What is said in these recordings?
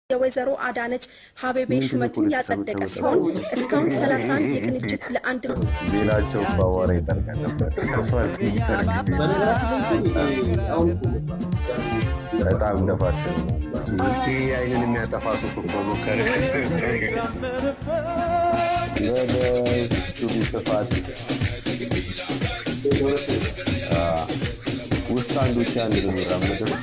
የወይዘሮ አዳነች አቤቤ ምንድን ነው ሹመትን ፖለቲካ ያጸደቀ የምታመጣው? ሲሆን እስካሁን 31 የቅንጅት ለአንድ ሌላቸው እኮ አቧራ ይጠርጋል ነበር። አስፋልት የሚጠርግ በነገራችን ላይ እኮ ይሄ አሁን እኮ መጥቷል። በጣም ለፋሽን ነው። ይህ አይንን የሚያጠፋ ሱፍ እኮ ነው። ከርቀት ስታይ በሱሪ ስፋት ውስጥ አንድ ውጭ አንድ ነው የሚራመደው።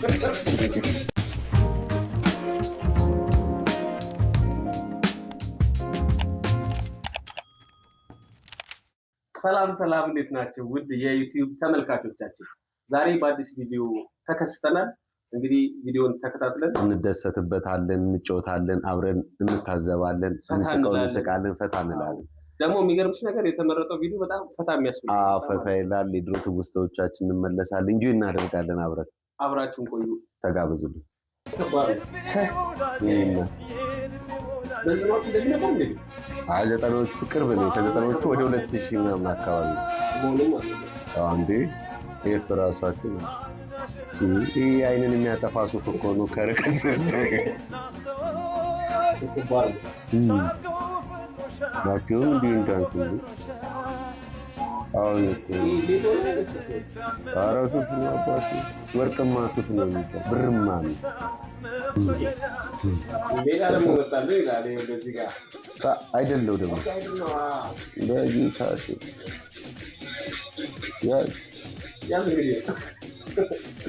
ሰላም ሰላም፣ እንዴት ናቸው ውድ የዩቲዩብ ተመልካቾቻችን? ዛሬ በአዲስ ቪዲዮ ተከስተናል። እንግዲህ ቪዲዮን ተከታትለን እንደሰትበታለን፣ እንጫወታለን፣ አብረን እንታዘባለን፣ ፈታ እንስቀው እንላለን። እንስቃለን፣ ፈታ እንላለን። ደግሞ የሚገርምሽ ነገር የተመረጠው ቪዲዮ በጣም ፈታ የሚያስብል አዎ ፈታ ይላል። የድሮ ትውስታዎቻችን እንመለሳለን፣ enjoy እናደርጋለን አብረን። አብራችሁን ቆዩ። ተጋበዙልን። ከባድ ነው። ይሄን በዘጠናዎቹ እንደዚህ ነበር እንዴ? አይ ዘጠናዎቹ ቅርብ ነው። ከዘጠናዎቹ ወደ 2000 ምናምን አካባቢ ነው። መሆኑም አለበት። አዎ እንዴ ኤፍ ራሷችን ይህ አይንን የሚያጠፋ ሱፍ እኮ ነው። ከርቀት ስታይ ከባድ ነው። ናቸውም እንዲህ እንዳልኩ እንዴ አሁን እኮ ይሄ ሌቶ ነው ወይስ ኧረ ሱፍ ነው አባቴ፣ ወርቅማ ሱፍ ነው የሚባል ብርማ ነው። ሌላ ደግሞ መጣለሁ ይላል። ይኸው በዚህ ጋር አይደለው ደግሞ በጌታ ስም ያዝ ያዝ እንግዲህ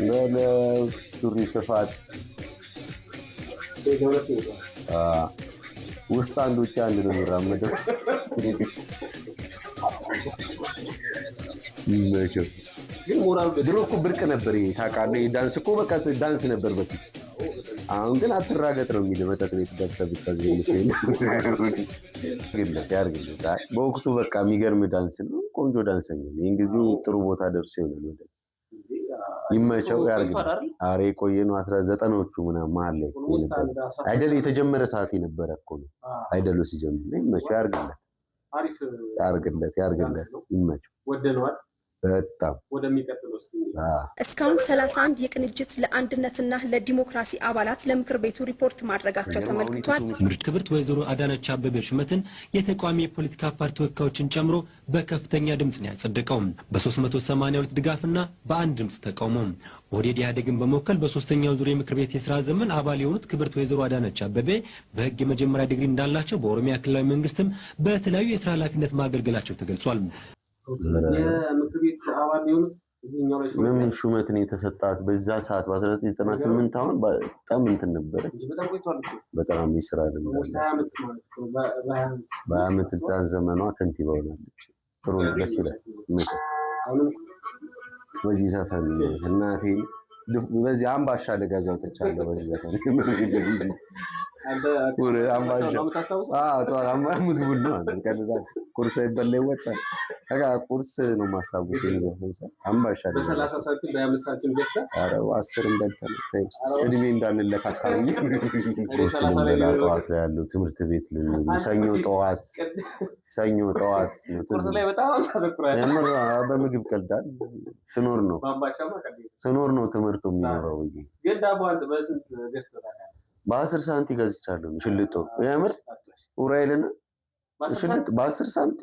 በለው ሱሪ ስፋት ውስጥ አንድ ውጭ አንድ ነው የሚራመደው። ይመቸው። ግን ሞራሉ ደስ ድሮ እኮ ብርቅ ነበር ይሄ ታውቃለህ። ይሄ ዳንስ እኮ በቃ ዳንስ ነበር በፊት። አሁን ግን አትራገጥ ነው የሚለው መጠጥ ቤት ገብተህ ብታዝብ ያርግልህ። በወቅቱ በቃ የሚገርም ዳንስ ነው። ቆንጆ ዳንሰኛ ነው። ይህን ጊዜ ጥሩ ቦታ ደርሶ ይሆናል። ወደ ይመቸው ያርግልህ። ኧረ የቆየ ነው። 19ዎቹ ምናምን መሀል ላይ እኮ ነበር አይደል? የተጀመረ ሰዓት የነበረ እኮ ነው አይደሉ? ሲጀምር ይመቸው፣ ያርግለት፣ አሪፍ ያርግለት፣ ያርግለት፣ ይመቸው ወደነዋል። በጣም ወደሚቀጥለው እስኪ እስካሁን 31 የቅንጅት ለአንድነትና ለዲሞክራሲ አባላት ለምክር ቤቱ ሪፖርት ማድረጋቸው ተመልክቷል። ክብርት ወይዘሮ አዳነች አቤቤ ሹመትን የተቃዋሚ የፖለቲካ ፓርቲ ተወካዮችን ጨምሮ በከፍተኛ ድምጽ ነው ያጸደቀው። በ382 ድጋፍና በአንድ ድምጽ ተቃውሞ። ኦህዴድ ኢህአዴግን በመወከል በሶስተኛው ዙር የምክር ቤት የስራ ዘመን አባል የሆኑት ክብርት ወይዘሮ አዳነች አቤቤ በሕግ የመጀመሪያ ዲግሪ እንዳላቸው በኦሮሚያ ክልላዊ መንግስትም በተለያዩ የስራ ኃላፊነት ማገልገላቸው ተገልጿል። የምክር ቤት አባል የሆኑት እዚህኛው ላይ ሹመት ምን ሹመት ነው የተሰጣት በዛ ሰዓት በ1998? አሁን በጣም እንትን ነበረ። እንጂ በጣም ቆይቷል እኮ። በጣም የስራ ልምድ almost አላት። 20 ዓመት ማለት ነው። በ20 ዓመት በአመት ህፃን ዘመኗ ከንቲባ ሆናለች። ጥሩ ነው፣ ደስ ይላል። ይመቻል። አሁንም በዚህ ዘፈን እናቴን በዚህ አምባሻ ልገዛ ወጥቻለሁ። በዚህ ዘፈን አንተ አምባሻ ነው የምታስታውሰው? አዎ፣ ጠዋት ምግቡን ነው ቀልዳል። ቁርስ አይበላ ይወጣል። በቃ ቁርስ ነው የማስታውሰው። ይሄን ዘፈን ሳይ አምባሻ ልገዛ በ30 ሳንቲም በ25 ሳንቲም ገዝተህ ኧረ 10ም በልተን እድሜ እንዳንለካካ ነው። ቁርስ 30 ላይ ልንበላ ነው ጠዋት ላይ ያለው ትምህርት ቤት ልንሄድ ሰኞ ጠዋት ሰኞ ጠዋት ነው ትዝ ቁርስ ላይ በጣም ታተኩራለህ። የምር በምግብ ቀልዳል። ስኖር ነው በአምባሻማ ቀልድ የለም። ስኖር ነው ትምህርቱ የሚኖረው ብዬ ግን ዳቦ አንተ በስንት ገዝተህ ታውቃለህ? በ10 ሳንቲ ገዝቻለሁ። ሽልጦ የምር ኡራኤልን በ10 ሽልጥ በ10 ሳንቲ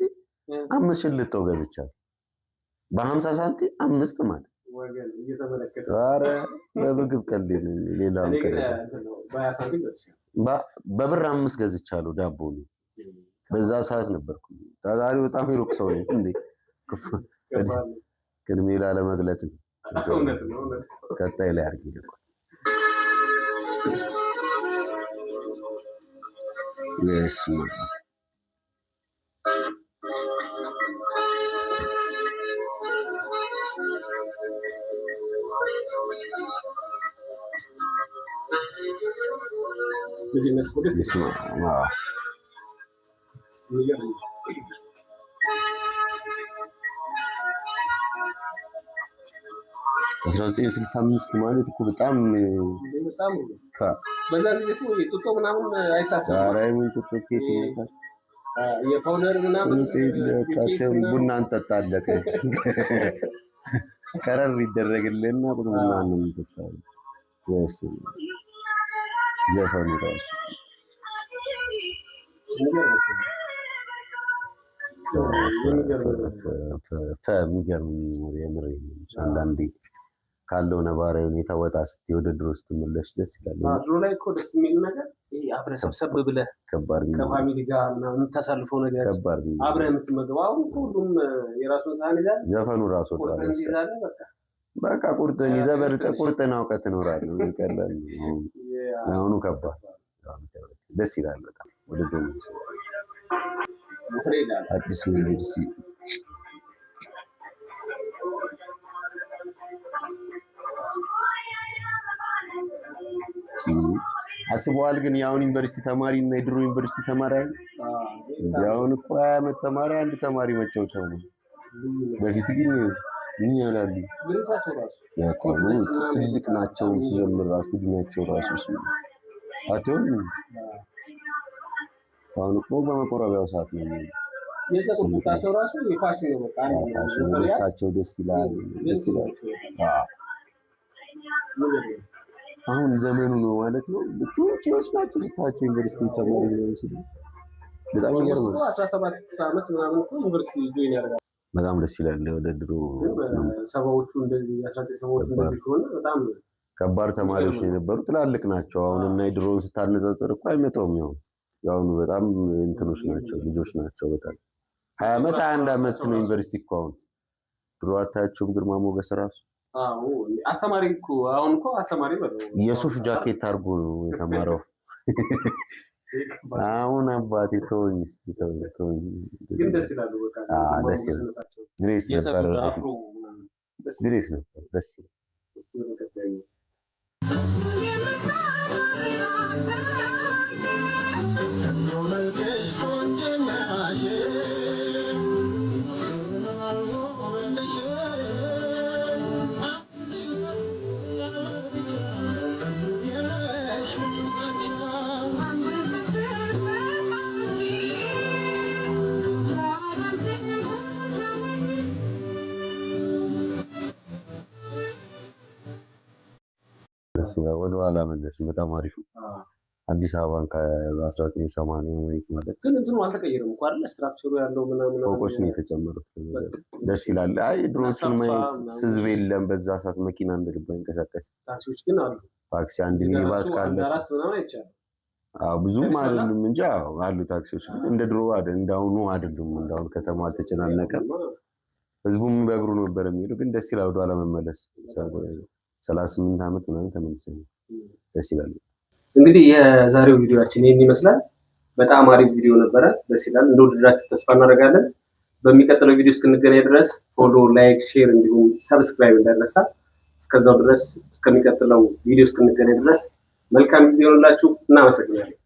አምስት ሽልጦ ገዝቻለሁ። በ50 ሳንቲ አምስት ማለት ወገን እየተመለከተ ኧረ በምግብ ቀልድ የለም። ሌላም እኔ ግን ቀልድ የለም። እንትን ነው በ20 ሳንቲም ገዝቻለሁ። በብር አምስት ገዝቻለሁ ዳቦ ነው። በዛ ሰዓት ነበርኩ። ዛሬ በጣም የሩቅ ሰው ነኝ እንዴ ከባድ ነው። ቅድሜ ላለመግለጽ ነው። እውነት ነው፣ እውነት ነው። ቀጣይ ላይ አድርጊ ልኳል። በስመ አብ ልጅነት እኮ ደስ ይላል። በስመ አብ አዎ። የሚገርም ነው። 1965 ማለት እኮ በጣም እንዴ በጣም ነው። በዛ ጊዜ እኮ ጡጦ ምናምን አይታሰብም። ዛሬ ምን ጡጦ ኬት ይመጣል? የ powder ምናምን ጡጦ የለ፣ በቃ ዱቄት ምናምን ቡና እንጠጣለን። ቀረር ይደረግልንና ቡና ነው የምንጠጣው። በስመ አብ ዘፈኑ ራሱ የሚገርም memory፣ የምር አንዳንዴ ካለው ነባራዊ ሁኔታ ወጣ ስትይ ወደ ድሮ ስትመለስ ደስ ይላል። ድሮ ላይ እኮ ደስ የሚል ነገር ይሄ አብረህ ሰብሰብ ብለህ ከባድ ከ family ጋር ምናምን የምታሳልፈው ነገር፣ ከባድ አብረህ የምትመገበው። አሁን እኮ ሁሉም የራሱን ሳህን ይዛል፣ ዘፈኑ ራሱ ቁርጥህን ትይዛለህ። በቃ በቃ ቁርጥን ይዘህ በልተህ ቁርጥን አውቀህ ትኖራለህ። ይቀላል። አሁኑ ከባድ ደስ ይላል በጣም ወደ ድሮ አዲስ መንገድ አስበዋል። ግን የአሁን ዩኒቨርሲቲ ተማሪ እና የድሮ ዩኒቨርሲቲ ተማሪ የአሁን እኮ 20 ዓመት ተማሪ አንድ ተማሪ መጫወቻው ነው። በፊት ግን ምን ያላሉ በጣም ትልቅ ናቸው። ሲጀምር ራሱ እድሜያቸው ራሱ አትሆን። አሁን እኮ በመቆረቢያው ሰዓት ነው። የፀጉር ቁርጣቸው ራሱ የፋሽን ነው። በቃ ልብሳቸው ደስ ይላል፣ ደስ ይላል። አሁን ዘመኑ ነው ማለት ነው። ጩጬዎች ናቸው ስታቸው ዩኒቨርሲቲ ተማሪ ነው ሲሉ በጣም ይገርማል። 17 ዓመት ምናምን እኮ ዩኒቨርሲቲ join ያደርጋል። በጣም ደስ ይላል። ወደ ድሮ ሰባዎቹ እንደዚህ 1970ዎቹ እንደዚህ ከሆነ በጣም ከባድ ተማሪዎች ነው የነበሩ። ትላልቅ ናቸው አሁን እና የድሮውን ስታነጻጽር እኮ አይመጣውም። ያው የአሁኑ በጣም እንትኖች ናቸው፣ ልጆች ናቸው። በጣም 20 ዓመት 21 ዓመት ነው ዩኒቨርሲቲ እኮ አሁን። ድሮ አታያቸውም? ግርማ ሞገስ ራሱ አስተማሪ እኮ አሁን እኮ አስተማሪ በለው የሱፍ ጃኬት አድርጎ ነው የተማረው። አሁን አባቴ ተወኝ እስኪ ተወኝ ተወኝ። ግን ደስ ይላሉ። በቃ ደስ ይላል። Grace ነበር፣ grace ነበር። ደስ ይላል። ወደ ኋላ መለስ። በጣም አሪፍ። አዲስ አበባን ከ1980 ማለት ግን እንትኑ አልተቀየረም እኮ አይደል? Structure ኡ ያለው ምናምን ፎቆች ነው የተጨመሩት። ደስ ይላል። አይ ድሮዎቹን ማየት ህዝብ የለም በዛ ሰዓት፣ መኪና እንደ ልብ አይንቀሳቀስ። ታክሲዎች ግን አሉ። ታክሲ አንድ ሚኒባስ ካለ አራት ምናምን አይቻልም። አዎ ብዙም አይደሉም እንጂ አዎ አሉ ታክሲዎች፣ ግን እንደ ድሮ እንዳሁኑ አይደሉም። እንዳሁኑ ከተማ አልተጨናነቀም። ህዝቡም በእግሩ ነበር የሚሄደው። ግን ደስ ይላል ወደኋላ መመለስ። 38 ዓመት ምናምን ተመልሰን ደስ ይላል። እንግዲህ የዛሬው ቪዲዮአችን ይህን ይመስላል። በጣም አሪፍ ቪዲዮ ነበረ። ደስ ይላል። እንደወደዳችሁ ተስፋ እናደርጋለን። በሚቀጥለው ቪዲዮ እስክንገናኝ ድረስ follow፣ like፣ share እንዲሁም subscribe እንዳይረሳ። እስከዛው ድረስ እስከሚቀጥለው ቪዲዮ እስክንገናኝ ድረስ መልካም ጊዜ ይሆንላችሁ። እናመሰግናለን።